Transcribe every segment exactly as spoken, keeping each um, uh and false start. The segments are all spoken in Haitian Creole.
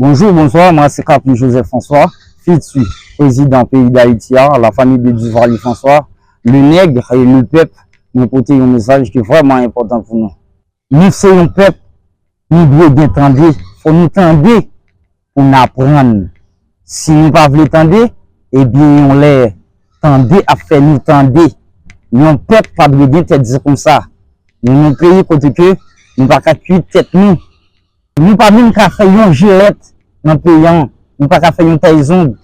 Bonjou, bonswa, mwen se Capuis Joseph François, fiti prezidan peyi Dayiti a, la famille de Duvalier François, le nèg e le pèp, mwen pote yon mesaj ki vrèman enpòtan pou nou. Nou se yon pèp, nou dwe gen tande, fò nou tande pou n aprann. Si nou pa vle tande, ebyen yon lè tande ap fè nou tande. Yon pèp pa dwe gen tèt di konsa. Nou nan peyi kote ke nou pa ka kuit tèt nou. Nou pa menm ka fè yon jilèt nan peyi an, nou pa ka fè yon tay zong,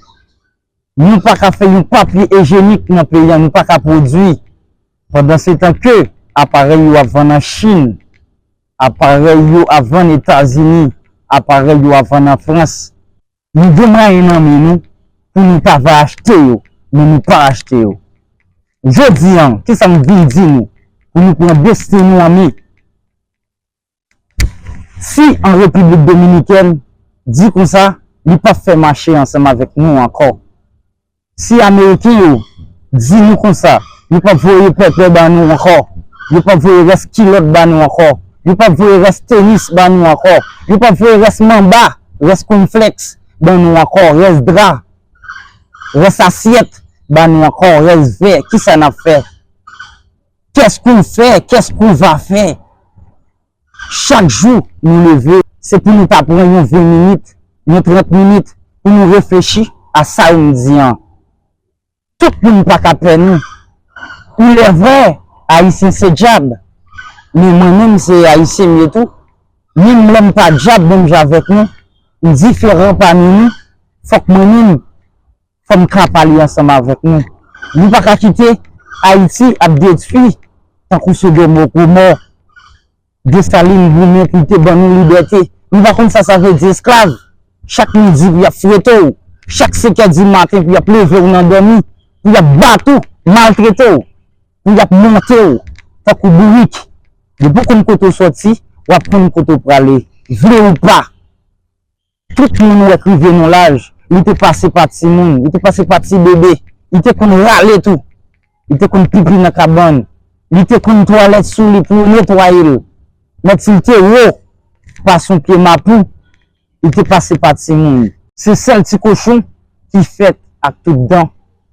nou pa ka fè yon papye ijyenik nan peyi an, nou pa ka pwodui. Pandansetan ke aparèy yo ap vann an Chin, aparèy yo ap vann Etazini, aparèy yo ap vann an Frans, nou gen mwayen nan men nou pou nou ta va achte yo, men nou pa achte yo. Jodi an, kisa m vin di nou pou nou pran desten nou an men? Si an Repiblik Dominikèn di konsa, li p ap fè mache ansanm avèk nou ankò. Si Ameriken yo di nou konsa, yo p ap voye pèpè ba nou ankò, yo p ap voye rès kilòt ba nou ankò, yo p ap voye rès tenis ba nou ankò, yo p ap voye rès manba, rès kònflèks ba nou ankò, rès dra, rès asyèt ba nou ankò, rès vè, kisa n ap fè? Qu'est-ce qu'on fait? Qu'est-ce qu'on va faire? Chak jou nou leve, se pou nou ta pran yon ven minit, yon trant minit pou nou reflechi a sa yo m di an. Tout moun pa ka pè nou. Il est vrai, Ayisyen se dyab. Men mwen menm se Ayisyen m ye tou. Menm lè m pa dyab menm jan avèk nou, m diferan pami nou, fòk mwen menm fò m ka pale ansanm avèk nou. Nou pa ka kite Ayiti ap detwi tankou Sodòm e Gomò. Desalin goumen pou l te ban nou libète. Nou pa konn sa sa vle di esklav. Chak midi pou y ap frete w. Chak senkè di maten pou y ap leve w nan dòmi. Pou y ap bat ou, maltrete w. Pou y ap monte w tankou bourik. Depi w konn kote w sòti, w ap konn kote w prale. Vle ou pa. Tout moun ou wè k rive nan laj, li te pase pa timoun, li te pase pa ti bebe, li te konn rale tou, li te konn pipi nan kabann, li te konn twalèt sou li pou yo netwaye l. Mèt si l te wo, pase yon pye mapou, li te pase pa timoun. Se sèl ti kochon ki fèt ak tout dan.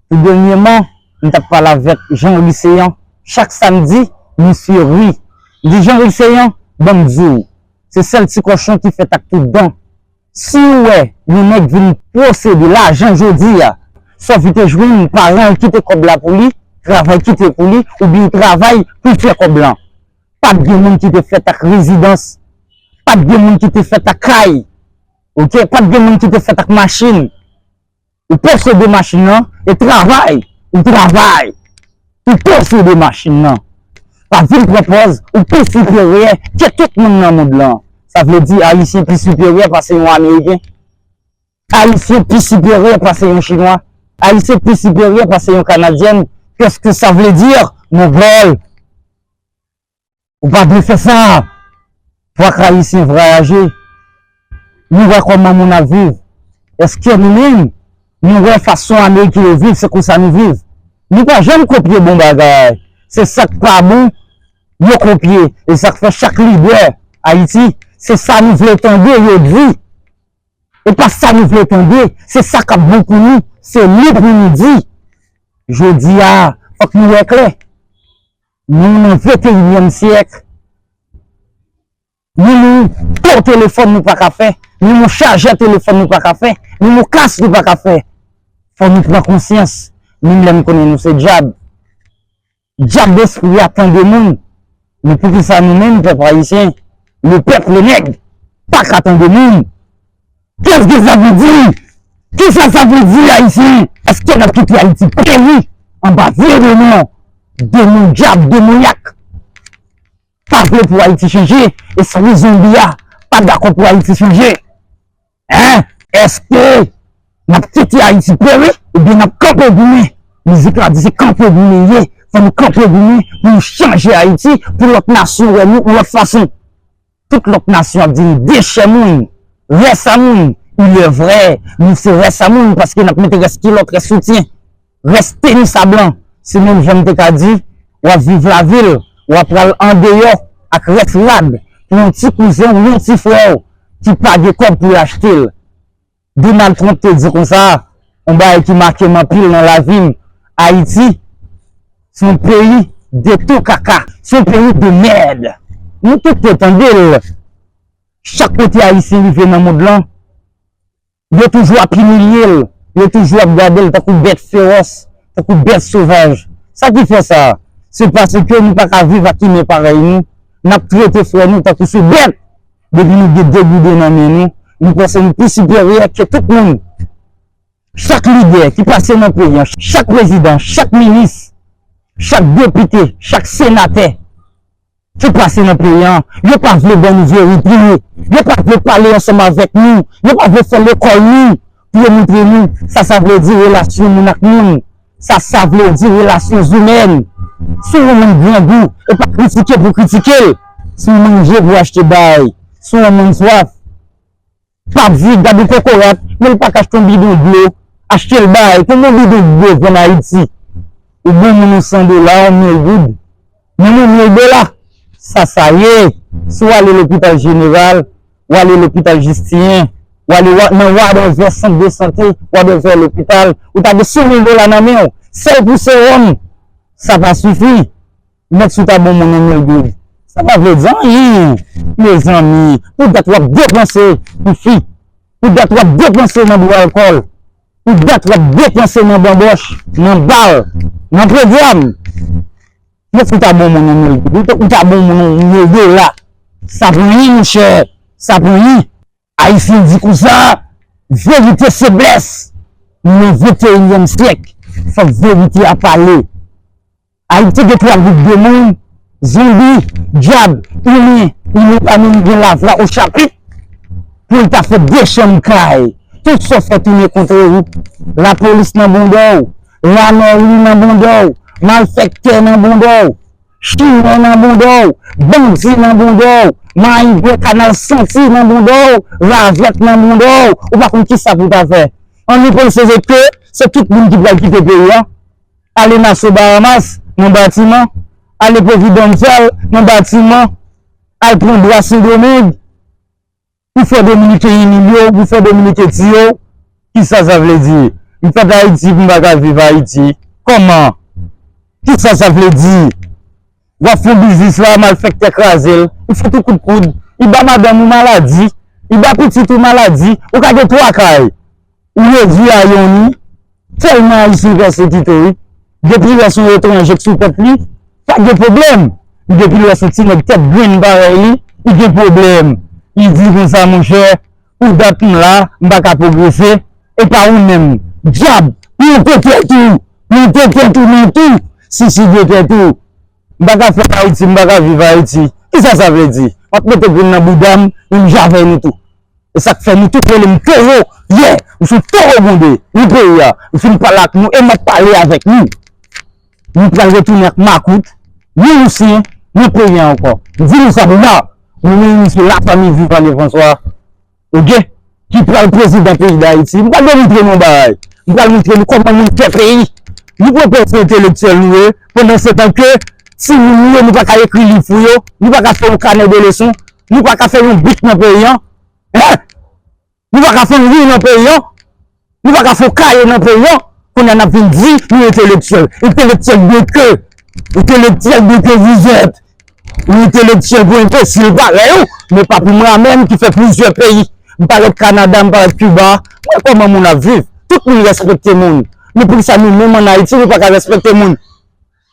Tou dènyèman, m t ap pale avèk Jean Lycéan. Chak samdi, misye ri. M di, Jean Lycéan, ban m di w, se sèl ti kochon ki fèt ak tout dan. Si w wè yon nèg vin posede lajan jodi a, sòf li te jwenn paran l kite kòb la pou li, travay kite pou li, oubyen l travay pou l fè kòb lan. Pa t gen moun ki te fèt ak rezidans, pa t gen moun ki te fèt ak kay, oke, pa t gen moun ki te fèt ak machin. Ou posede machin nan e travay, ou travay pou posede machin nan. Pa vin pran pòz ou pi siperyè ke tout moun nan mond lan. Sa vle di Ayisyen pi siperyè pase yon Ameriken. Ayisyen pi siperyè pase yon Chinwa. Ayisyen pi siperyè pase yon Kanadyèn. Qu'est-ce que ça veut dire, mon gars? Ou pa dwe fè sa. Fòk Ayisyen vwayaje. Nou wè kòman moun ap viv. Èske nou menm, nou wè fason Ameriken yo viv, se konsa nou viv? Nou pa janm kopye bon bagay. Se sa k pa bon, yo kopye. E sa k fè chak lidè Ayiti, se sa nou vle tande, yo di. E pa sa nou vle tande, se sa k ap bon pou nou, se li pou nou di. Jodi a, fòk nou wè klè. Nou nan venteyinyèm syèk. Menm yon po telefòn nou pa ka fè. Menm yon chajè telefòn nou pa ka fè. Menm yon kas nou pa ka fè. Fò nou pran konsyans. Menm lè n konnen nou se dyab. Dyab despri a tande moun. Men poukisa nou menm, pèp ayisyen, le pèp, le nèg, pa ka tande moun? Qu'est-ce que ça veut dire? Kisa sa vle di, Ayisyen? Èske n ap kite Ayiti peri anba vye demon, demon dyab, demonyak? Pa vle pou Ayiti chanje, espri zonbi a pa dakò pou Ayiti chanje. Hein? Èske n ap kite Ayiti peri oubyen n ap kanpe goumen? Mizik la di se kanpe goumen ye. Fò nou kanpe goumen pou nou chanje Ayiti, pou lòt nasyon wè nou yon lòt fason. Tout lòt nasyon ap di nou dechè moun, rès a moun. Il est vrai, nou se rès a moun paske n ap mete rès kilòt, rès soutyen, rès tenis a blan. Se menm jan m te ka di, w ap viv lavil, w ap pral andeyò ak rès rad pou yon ti kouzen w, yon ti frè w ki pa gen kòb pou l achte l. Donald Trump te di konsa, yon bagay ki make m anpil nan lavi m, Ayiti, se yon peyi de tou kaka, se yon peyi de mèd. Nou tout te tande l. Chak kote Ayisyen rive nan mond lan, yo toujou ap imilye l, yo toujou ap gade l tankou bèt fewòs, tankou bèt sovaj. Sa ki fè sa? Se paske nou pa ka viv ak imen parèy nou. N ap trete frè nou tankou se bèt. Depi nou gen de gouden nan men nou, nou panse nou pi siperyè ke tout moun. Chak lidè ki pase nan peyi an, chak prezidan, chak minis, chak depite, chak senatè, ki pase nan peyi an, yo pa vle ban nou verite. Yo pa vle pale ansanm avèk nou. Yo pa vle fè lekòl nou pou yo montre nou sa sa vle di relasyon moun ak moun. Sa sa vle di relasyon zimèn. Si w wè yon moun grangou, e pa kritike pou kritike l. Si w manje pou achte bay, si w wè yon moun swaf, pa di, gad yon kokorat, men l pa ka achte yon bidon dlo, achte l bay. Konbyen bidon dlo vann Ayiti? Ou ban moun yon san dola, yon mil goud. Menm yon mil dola, sa sa ye. Si w ale lopital jeneral, w ale lopital Jistinyen, w ale wa- nan whatever sant de sante, whatever lopital, ou ta gen san mil dola nan men w, sèl pou sewòm, sa pa sifi. Mèt si w ta ban moun yon mil goud. Sa pa vle di anyen, mezanmi. Pou dat w ap depanse pou fi. Pou dat w ap depanse nan bwè alkòl. Pou dat w ap depanse nan banbòch, nan bal, nan pwogram. Mèt si w ta ban moun yon mil goud. Ou ta, ou ta ban moun yon mil dola. Sa pa anyen, monchè. Sa pa anyen. Ayisyen di konsa, verite se blès. Nou nan venteyinyèm syèk, fòk verite a pale. Ayiti gen twa gwoup de moun, zonbi, dyab, imen, imen pa menm gen lavwa o chapit pou l ta fè de chanm kay. Tout sa w fè tounen kontre w. Lapolis nan bonda w, lanmèri nan bonda w, malfèktè nan bonda w, chimè nan bonda w, bandi nan bonda w, mayigwè kanal santi nan bonda w, ravèt nan bonda w, ou pa konn kisa pou w ta fè. Ann nou panse ke se tout moun ki pral kite peyi a. Ale Nassau Bahamas nan batiman, ale Providencial nan batiman, al pran bwa Sendomeng, pou fè Dominiken imilye w, pou fè Dominiken tiye w. Kisa sa vle di? M fèt Ayiti, m pa ka viv Ayiti. Kòman? Kisa sa vle di? W ap fè yon biznis la, malfèktè kraze l, li fout ou kout poud, li ba madanm ou maladi, li ba pitit ou maladi, ou ka gen twa kay. Ou redwi a yon ni, tèlman Ayisyen pèsekite w, wi. Depi l wè se yon etranje k sou tèt li, pa gen pwoblèm. Depi l wè se ti nèg tèt grenn parèy li, li gen pwoblèm. Li di konsa, monchè, pou dat m la, m pa ka pwogrese, e pa ou menm. Dyab, plante tèt ou, plante tèt ou nan tou, siside tèt ou. M pa ka fèt Ayiti, m pa ka viv Ayiti. Kisa sa vle di? M ap mete grenn nan bouda m, menm jan avè nou tou. E sa k fè nou tout rele m towo. Yeah, m se yon towo gwonde. Wi peyi a. M fin pale ak nou e m ap pale avèk nou. Nou pral retounen ak makout, nou Ayisyen, nan peyi a ankò. M di nou sa m la. Mwen menm se lafanmi Viv René François, oke, ki pral prezidan peyi Dayiti. M pral demontre nou yon bagay. M pral montre nou kòman moun fè peyi. Nou pran pòz se entelektyèl nou ye, pandan se tan ke timoun nou yo, nou pa ka ekri liv pou yo, nou pa ka fè yon kanè de leson, nou pa ka fè yon bik nan peyi an. Hein? Nou pa ka fè yon ri nan peyi an. Nou pa ka fè yon kaye nan peyi an. Kounye a n ap vin di nou entelektyèl. Entelektyèl de ke? Entelektyèl de ke vous êtes? Yon entelektyèl pou enbesil parèy ou, men pa pou mwen menm ki fè plizyè peyi. M parèt Kanada, m parèt Kiba. M wè kòman moun ap viv. Tout moun respekte moun. Men poukisa nou menm ann Ayiti, nou pa ka respekte moun?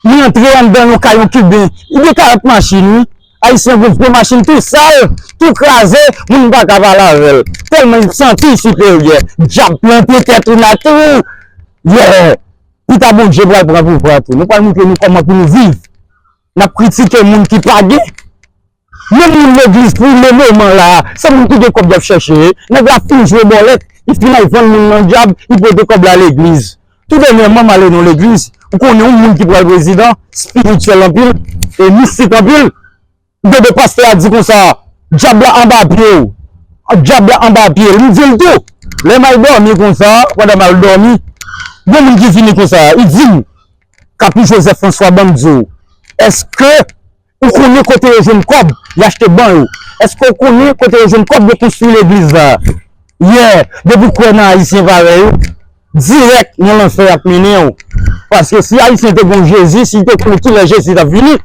Li antre anndan yon kay yon Kiben. Li gen karant machin, wi. Ayisyen gen gwo machin tou sal, tou kraze, moun pa ka pale avè l. Tèlman li santi l siperyè. Dyab plante tèt ou nan tou. Yeah. Pita Bondye pral pran pouvwa tou. Nou pral montre nou kòman pou nou viv. N ap kritike moun ki pa gen. Menm moun legliz pou le moman la, se moun ki gen kòb y ap chèche. Nèg la fin jwe bòlèt, li fin al vann moun nan dyab, li pote kòb la legliz. Tou dènyèman, m ale nan legliz, ou konnen yon moun ki pral prezidan, espirityèl anpil, e mistik anpil. M tande pastè a di konsa, dyab la anba pye w, dyab la anba pye l. M di l tou, lè m al dòmi konsa, pandan m al dòmi, gen moun ki vini konsa, li di m, Capi Joseph François, ban m di w, èske ou konnen kote yo jwenn kòb, y achte ban yo? Èske ou konnen kote yo jwenn kòb, yo konstwi legliz la? Yeah, depi w kwè nan Ayisyen parèy ou, dirèk nan lanfè y ap mennen w. Paske si Ayisyen te gen yon Jezi, si l te konnen kilè Jezi t ap vini,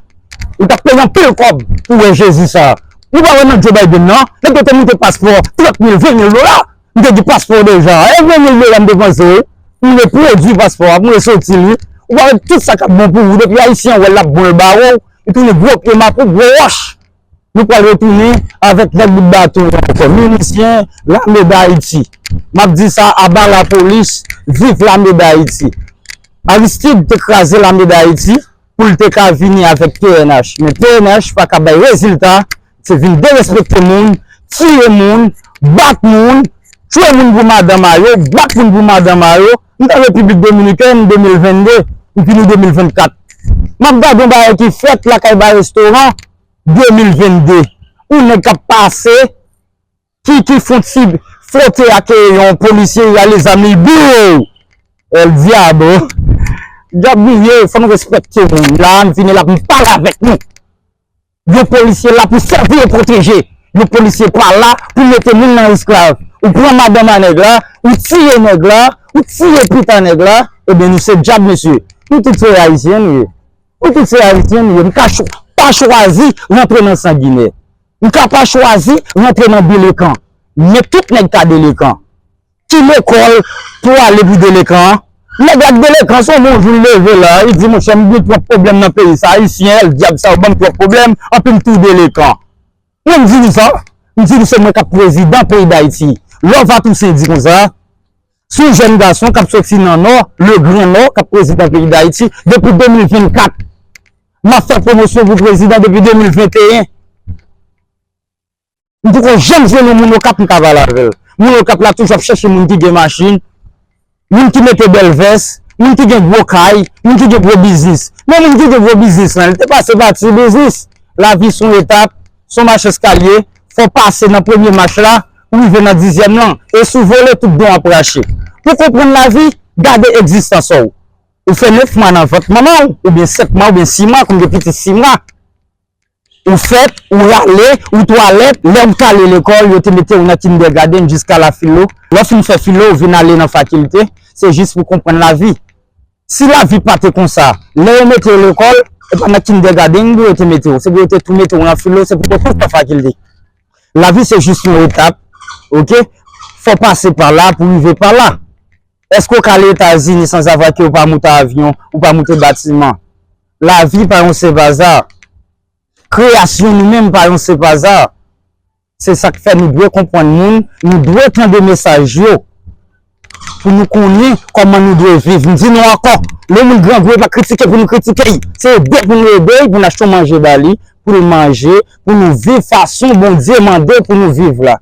li t ap peye anpil kòb pou wè Jezi sa. Ou pa wè nan Joe Biden nan, nèg yo te moute paspò trant mil, ven mil dola. M te gen paspò deja. E ven mil dola m te panse, wi. M te pwodui paspò a, m te soti l, wi. Ou pa wè tout sa k ap bon pou ou. Depi Ayisyen wè l ap bon, l ba ou, li tounen gwo pye mapou, gwo wòch. Nou pral retounen avèk nèg bout baton yo ankò. Milisyen Lame Dayiti. M ap di sa, aba lapolis, viv Lame Dayiti. Aristide te kraze Lame Dayiti pou l te ka vini avèk P N H. Men P N H pa ka bay rezilta, se vin derespekte moun, tiye moun, bat moun, tchwe moun pou madanm a yo, bat moun pou madanm a yo. M t an Repiblik Dominikèn de mil venn de, m vini de mil vennkat. M ap gade yon bagay ki fèt lakay ba restoran de mil venn de. Yon nèg k ap pase, ki, ki fè yon ti fwote ak yon polisye, li rale zam li, biw! El Diablo! Dyab li ye, fò nou respekte moun. La, m vini la pou m pale avèk nou. Yon polisye la pou sèvi e pwoteje. Yon polisye pa la pou mete moun nan esklav. Ou pran madanm a nèg la, ou tiye nèg la, ou tiye pita nèg la, ebyen nou se dyab, mesye. Nou tout se Ayisyen, nou ye. Nou tout se Ayisyen, nou ye. M ka chwa-, pa chwazi rantre nan sanginè. M ka pa chwazi rantre nan delekan. Men tout nèg ka delekan. Ki lekòl pou ale pou delekan an? Nèg la k delekan, se yon bon jou l leve la, li di, monchè, m gen twòp pwoblèm nan peyi sa, Ayisyen, El Diablo sa yo ban m twòp pwoblèm, anpi m tou delekan. Mwen, m di li sa, m di li se mwen k ap prezidan peyi Dayiti. Lòva Tousen di konsa, se yon jèn gason k ap soti nan Nò, le Gran Nò, k ap prezidan peyi Dayiti depi de mil vennkat. M ap fè pwomosyon pou prezidan depi de mil venteyen. M poko janm jwenn yon moun Okap m ka pale avè l. Moun Okap la toujou ap chèche moun ki gen machin, moun ki mete bèl vès, moun ki gen gwo kay, moun ki gen gwo biznis. Men moun ki gen gwo biznis lan, li te pase pa ti biznis. Lavi se yon etap, se yon mach eskalye, fò w pase nan premye mach la, pou rive nan dizyèm lan. E si w vole, tout don ap rache. Pou w konprann lavi, gade egzistans ou. Ou fè nèf mwa nan vant manman w, oubyen sèt mwa, oubyen sis mwa, kòm gen pitit sis mwa. Ou fèt, ou rale, ou twalèt, lè ou t ale lekòl, yo te mete w nan kindergarten jiska la filo. Lè w fin fè filo, ou vin ale nan fakilte, se jis pou w konprann lavi. Si lavi pa te konsa, lè yo mete w lekòl, e pa nan kindergarten pou yo te mete w, se pou yo te tou mete w nan filo, se pou w tou fè fakilte. Lavi se jis yon etap, oke? Fò w pase pa la pou w rive pa la. Èske w ka ale Etazini sanzava ke w pa moute avyon, ou pa moute batiman? Lavi pa yon senp aza. Kreyasyon nou menm pa yon senp aza. Se sa k fè nou dwe konprann moun, nou dwe tande mesaj yo. Pou nou konnen kòman nou dwe viv. M di nou ankò, lè yon moun grangou, e pa kritike pou nou kritike l. Se ede pou nou ede l, pou n achte yon manje ba li, pou l manje, pou nou viv fason Bondye mande pou nou viv la.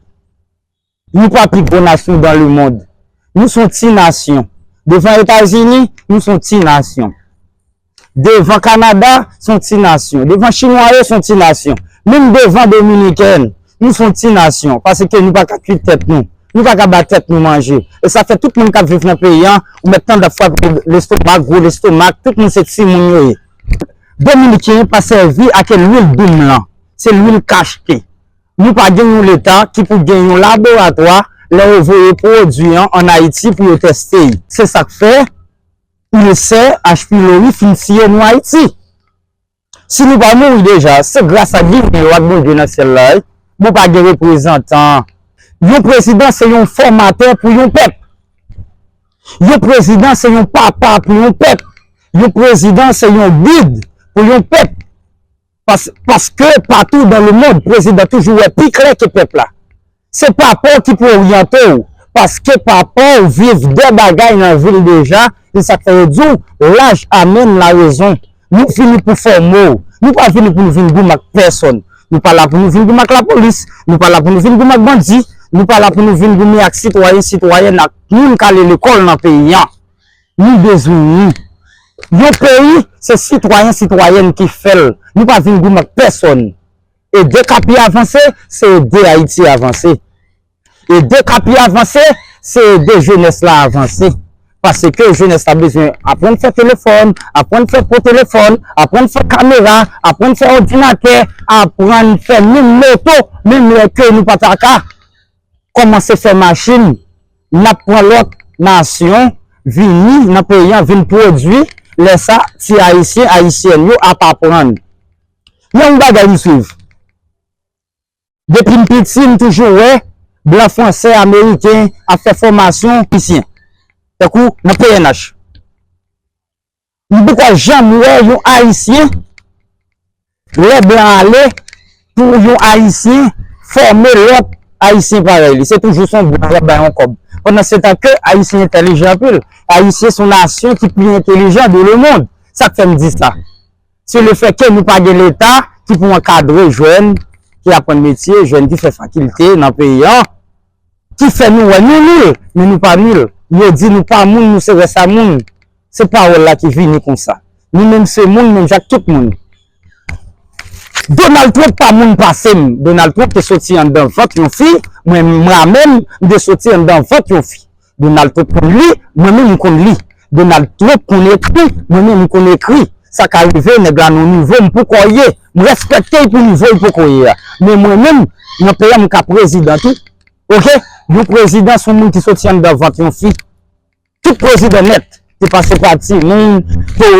Nou pa pi gwo nasyon dans le monde. Nou se yon ti nasyon. Devan Etazini, nou se yon ti nasyon. Devan Kanada, se yon ti nasyon. Devan Chinwa yo, se yon ti nasyon. Menm devan Dominikèn, nou se yon ti nasyon. Paske nou pa ka kuit tèt nou. Nou pa ka ba tèt nou manje. E sa fè tout moun k ap viv nan peyi an, ou mèt tande ap frape lestomak, gwo lestomak, tout moun se timoun yo ye. Dominiken pa sèvi ak lwil doum lan. Se lwil kachte. Nou pa gen yon leta ki pou gen yon laboratwa lè yo voye pwodui an ann Ayiti pou yo tèste l. Se sa k fè, il sè H. Pylori fin tiye nou Ayiti. Si nou pa mouri deja, se gras a Gineyo ak Bondye nan syèl la, wi. Bon, pa gen reprezantan. Yon prezidan se yon fòmatè pou yon pèp. Yon prezidan se yon papa pou yon pèp. Yon prezidan se yon gid pou yon pèp. Pas-, paske patou dans le monde, prezidan toujou wè pi klè ke pèp la. Se papa w ki pou oryante w, paske papa w viv de bagay nan vi l deja, se sa k fè yo di w, laj amèn la rezon. Nou vini pou fòme w, nou pa vini pou nou vin goumen ak pèsonn. Nou pa la pou nou vin goumen ak lapolis, nou pa la pou nou vin goumen ak bandi, nou pa la pou nou vin goumen ak sitwayen, sitwayèn, ak moun k ale lekòl nan peyi an. Nou bezwen nou. Yon peyi, se sitwayen, sitwayèn ki fè l. Nou pa vin goumen ak pèsonn. Ede Kapi avanse, se ede Ayiti avanse. Ede Kapi avanse, se ede jenès la avanse. Paske jenès la bezwen aprann fè telefòn, aprann fè gwo telefòn, aprann fè kamera, aprann fè òdinatè, aprann fè menm moto, menm lè ke nou pa ta ka. kòmanse fè machin, n ap pran lòt nasyon vini nan peyi an, vin pwodui, lè sa, ti Ayisyen, Ayisyèn yo ap aprann. Men yon bagay m swiv. Depi m piti, m toujou wè blan fransè, ameriken ap fè fòmasyon ayisyen. Tankou nan P N H. M poko janm wè yon Ayisyen, lè blan ale, pou yon Ayisyen fòme lòt Ayisyen parèy li. Se toujou se yon blan y ap bay yon kòb. Pandan se tan ke Ayisyen entèlijan anpil. Ayisyen se yon nasyon ki pi entèlijan de le monde. Sa k fè m di sa? Se le fè ke nou pa gen Leta ki pou ankadre jèn ki aprann metye, jèn ki fè fakilte nan peyi an, ki fè nou wè nou nil, men nou pa nil. Yo di nou pa moun, nou se rès a moun. Se pawòl la ki vini konsa. Nou menm se moun, menm jan ak tout moun. Donald Trump pa moun pase m. Donald Trump te soti anndan vant yon fi, mwen menm, m te soti anndan vant yon fi. Donald Trump konn li, mwen menm m konn li. Donald Trump konn ekri, mwen menm m konn ekri. Sa ka rive, nèg la nan nivo m poko ye. M respekte l pou nivo l poko ye a. Men mwen menm, nan peyi a, m ka prezidan tou. Oke? Yon prezidan se yon moun ki soti anndan vant yon fi. Tout prezidan nèt te pase pa timoun, te,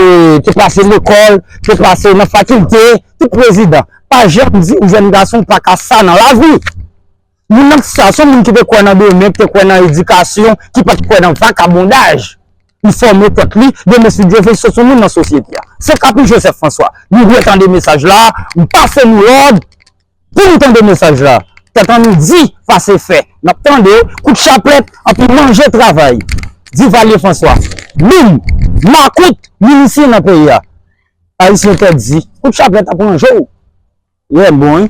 te pase lekòl, te pase nan fakilte, tout prezidan. Pa janm di ou jèn gason pa ka sa nan lavi. Moun nan sa, se yon moun ki te kwè nan demen, ki te kwè nan edikasyon, ki pa t kwè nan vakabondaj. Li fòme tèt li, demen si Dye vle, se yon moun nan sosyete a. Se Kapi Joseph François. Nou dwe tande mesaj la, m pase nou lòd, pou nou tande mesaj la. Tèt an nou di, pase fè. N ap tande, kout chaplèt, anpi manje travay. Divalye François. Bim! Makout, milisyen nan peyi a. Ayisyen tèt di, kout chaplèt ap ranje w. Ye bon, wi.